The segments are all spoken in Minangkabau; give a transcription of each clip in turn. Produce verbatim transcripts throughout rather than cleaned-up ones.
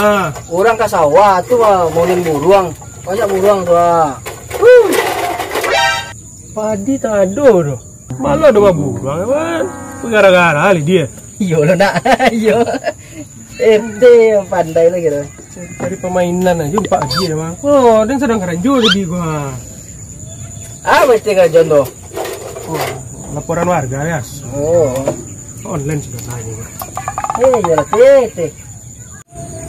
Ah. Urang ka sawah tu, ah, maunin buruang. Banyak buruang tu, ah. Padi tak ado doh. Malah ado buruang, kan? Gara-gara lah dia. Iyo lah, nak. Iyo. R T yang pandai lagi tu. Cari, cari pamainan aja, Pak Haji, emang. Oh, dan sadang karajo tadi gua. Ah, mesti karajo tu. Oh, laporan warga, ya? Oh. Online sudah tadi, Pak. Eh, iyalah, T T.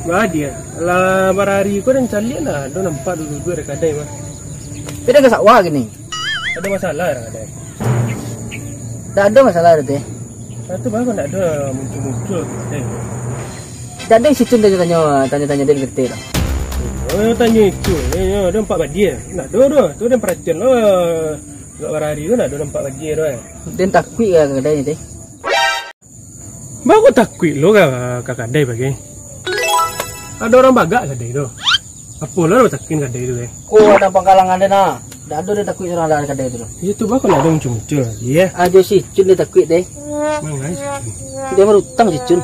Bah, dia. Lah, barari ko dan caliak lah. Ado nampak dulu-dulu ado kadai, mah. Tapi dah gasak wah gini. Ado masalah dah kadai. Dah ado masalah dah teh. Nah, tu baru nak ado muncul-muncul kadai. Dah ado si Cun tanyo-tanyo, tanyo-tanyo dia ngerti dah. Oh, tanyo itu. Eh, ya, ado nampak badia. Nah, ado, ado. Tu dan perhatian lo. Agak barari ko nak ado nampak badia tu, eh. Dan takuik lah kadai ni teh. Baa kok takuik lo ka, ka kadai bagai? Ado urang bagak kadai tu. Apo lo batakuik kadai tu, eh? Ko ado pangkalangan den, nah. Dak ado den takuik urang dari kadai tu. Iyo tu, baa kok ndak ado muncul-muncul lagi, eh? Ajo si Cun den takuik, deh. Mangai si Cun? Den barutang si Cun.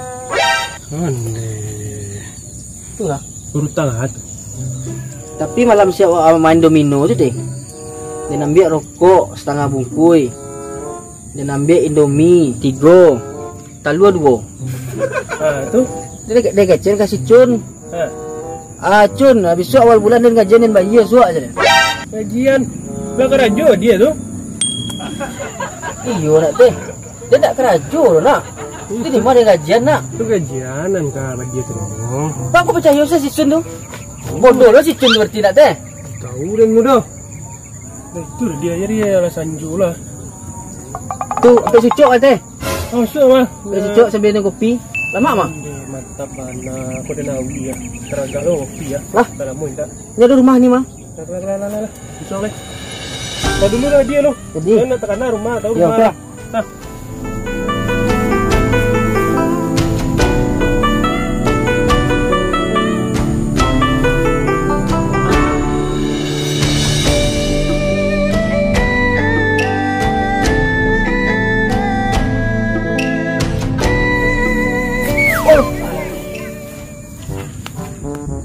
Ondeh. Tu lah. Barutang ah tu. Tapi malam siap, ah, main domino tu, deh. Den ambiak rokok satangah bungkui. Den ambiak Indomie tigo, talua duo. Ah, tu? Dia, dia gajian ka si Cun. Ah. Ah, Cun, bisuak awal bulan den gajian, den bayia suak se. Gajian? Lah karajo dia tu? Iyo, nak teh. Dia tak karajo doh, nak. Itu di mana gajian, nak? Tu gajian nan ka badia tu. Baa kok picayo se si Cun tu? Bodoh lo si Cun tu berarti, nak teh. Tahu den mudo. Nah, itu dia jadi alasan Jo lah. Tu, ampai sucuk, Teh. Oh, sucuk, mah. Ampai sucuk sambil minum kopi. Lamak, mah? Dia mantap bana. Kau dah nawi ya. Teragak lo kopi ya. Lah. Dah lama indak. Ini ada rumah ni, mah. Lah, lah, lah, lah, lah. Insya Allah. Kau dulu dah dia lo. Jadi? Dia nak takana rumah, tahu. Ya, rumah. Oke. Nah.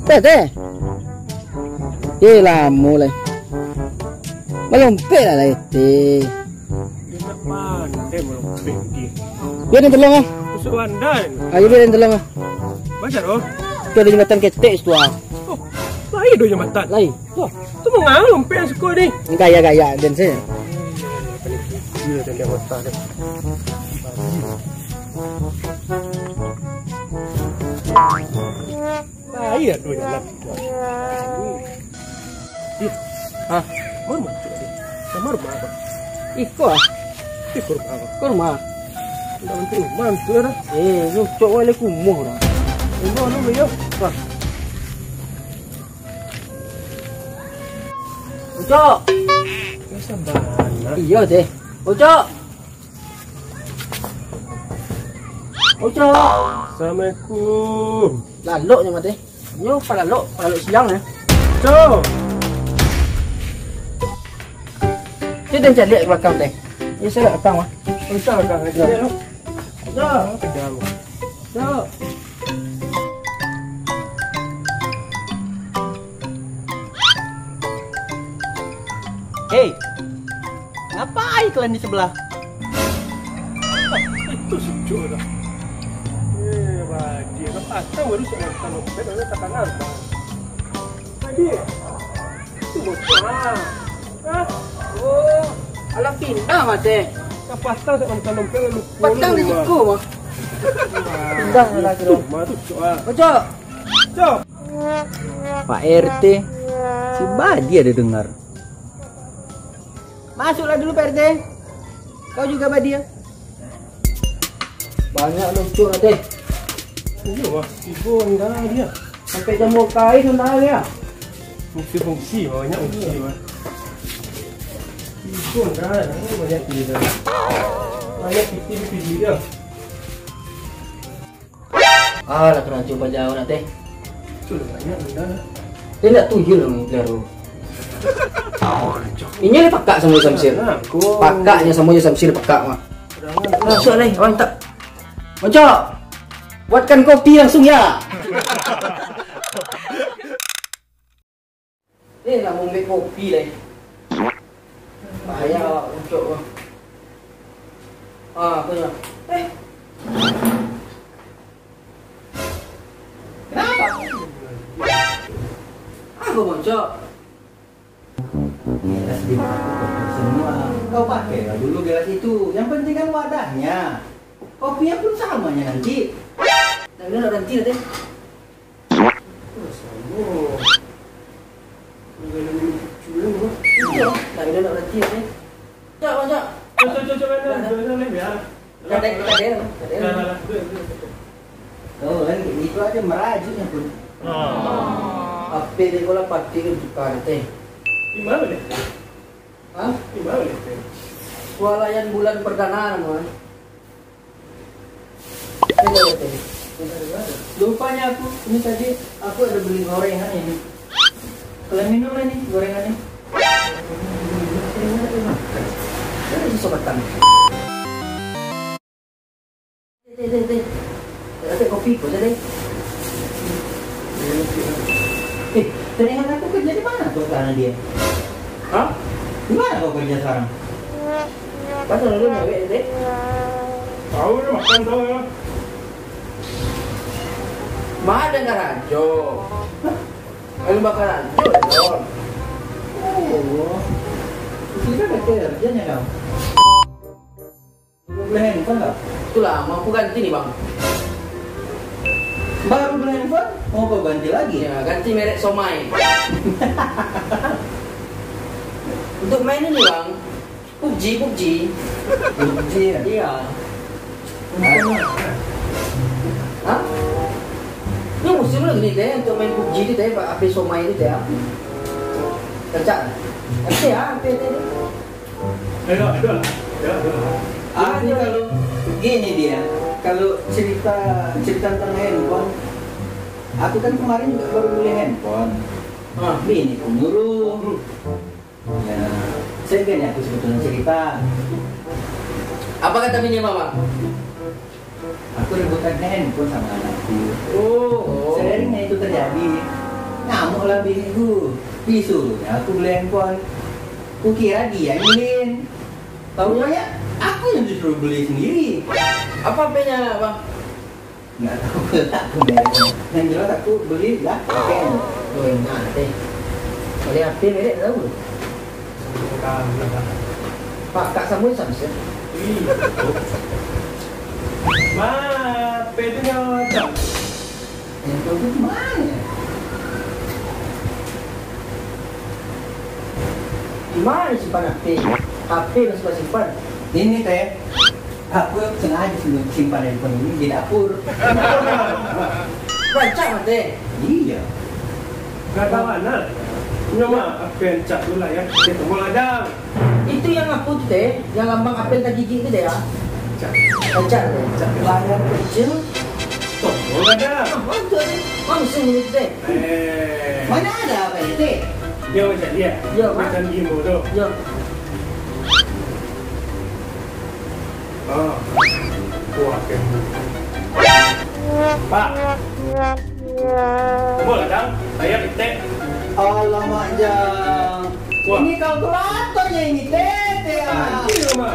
Teh, teh. Eh, lamo lai. Malompek lah, lai, teh. Dia nak pandai malompek dia. Biar dia tolong, ah. Masuk bandar ni. Ayo, biar dia tolong, ah. Banyak, oh. Tu ada jambatan ketek situ, ah. Oh, lai do jambatan. Lai. Tu, ah. Tu mangalo lompek yang suko ni. Gaya-gaya, dan saya. Gila, dan dia mata dia. Lai ado jalan. Ih. Hah? Mana muncul tadi? Sama rumah apa? Iko ah. Ih, kurma apa? Kurma. Tidak penting rumah itu dah. Eh, lu cok wale kumuh dah. Rumah lu yo. Hah. Ucok. Biasa banget. Iya deh. Ucok. Ucok. Assalamualaikum. Lalok nyo mate. Nyo palalok, palalok siang ya. Cok. Dia dah caliak ke belakang teh. Dia salah datang lah. Ucok dah aja lo. Ucok. Kejam. Cok. Hei, ngapai kalian di sebelah? Itu si Cok dah. Eh, badia. Patang baru saya makan dompet, ada tekanan. Badia. Itu bocah. Hah? Oh, alah pindah mate. Patang saya makan dompet, lupa. Patang di siku mah. Pindah lagi dong. Rumah tu, Cok, ah. Cok. Cok. Pak R T, si Badia ada dengar. Masuklah dulu, Pak R T. Kau juga, Badia. Banyak lucu lah, teh. Iya, wah, tiga orang dah dia. Sampai jamur kain dah dia. Fungsi-fungsi, banyak fungsi, wah. Tiga orang dah, banyak dia. Banyak piti di piti dia. Alah, karajo bajauah nak teh. Sudah banyak benda. Dia nak tuyul lah mengiklan tu. Ini dia pakak sama Samsir. Pakaknya sama je Samsir pakak mah. Masuk lah, awak minta. Ojo. Buatkan kopi langsung ya. Eh, nak mambek kopi lai. Bahaya awak Ucok tu. Ah, tu lah. Eh. Kenapa? Apa, Bang Ucok? Gelas di bawah kotak semua. Kau pakai lah dulu gelas itu. Yang penting kan wadahnya. Kopinya pun samanya nanti. Nah, ini nak ganti nanti. Oh, sama. Iya, nah, ini nak ganti nanti. Cak, Bang Ucok. Cok, cok, cok, cok, cok, cok, cok, cok. Kadai, kadai, kadai. Nah, nah, nah. Oh, kan itu aja merajutnya pun. Ah. Apa dia kalau pakai tu tukar teh? Di mana ni? Hah? Di mana ni? Swalayan Bulan Perdana namanya. Ini ada teh. Lupanya aku, ini tadi aku ada beli gorengan ini. Kalian minum lah ni gorengan ni. Ini susah batang. Teh, teh, teh. Teh, kopi ko teh. Eh, teringat aku kerja di mana kau sekarang dia? Hah? Di mana kau kerja sekarang? Pasal lu ngewek teh? Tahu dia makan tahu ya. Mana karajo? Hah? Lalu bakal lanjut, Don. Oh, sudah ada kerjanya kau. Belum beli handphone kau? Itulah, mau aku ganti nih, Bang. Baru beli handphone, mau kau ganti lagi? Ya, ganti merek somai. Untuk main ini, Bang. PUBG, PUBG. PUBG ya? Iya. Hah? Ini musim lagi nih, teh, untuk main PUBG itu, teh, Pak, H P somai itu, teh, ya. Kencang. H P ya, H P teh. Ayo, ayo, ayo, ayo. Aku kalau gini dia, kalau cerita, cerita tentang handphone, aku kan kemarin juga baru beli handphone. Ah. Bini ku nyuruh. Ya, saya kan aku sebetulnya cerita. Apa kata bini mama? Aku rebutan handphone sama anakku. Oh, oh. Seiringnya itu terjadi, ngamuklah biniku. Disuruhnya aku beli handphone. Kukira dia yang beliin. Taunya aku yang disuruh beli sendiri. Apa H P-nya, Bang? Nggak tahu pula aku mereknya. Yang jelas aku beli lah pakai. Oh, enak deh. Beli H P merek tahu? Samsung lah. Pak, Kak Samuel Samsung? Ih. Ma, H P tu nyawa tak? Handphone tu mana? Di mana simpan H P? H P masih simpan. Ini teh, aku sengaja sim-, simpan handphone ini di dapur. Rancak mah teh. Iya. Gak tahu mana. Nyawa H P rancak tu lah ya. Dia tunggu ladang. Itu yang apa tu teh? Yang lambang apel tagigik tu teh ya? Rancak. Rancak teh. Rancak. Layar kecil. Tunggu ladang. Ah, mana tu teh? Mana sih ini teh? Eh. Mana ada apa ini teh? Dia macam dia. Ya, Mak. Macam dia bodoh. Ya. Ah. Kuat kan. Pak. Kumpul lah, Dang. Bayar pitek. Alamak, Jang. Wah. Ini kalkulatornya ini, tete, ah. Anjir, Mak.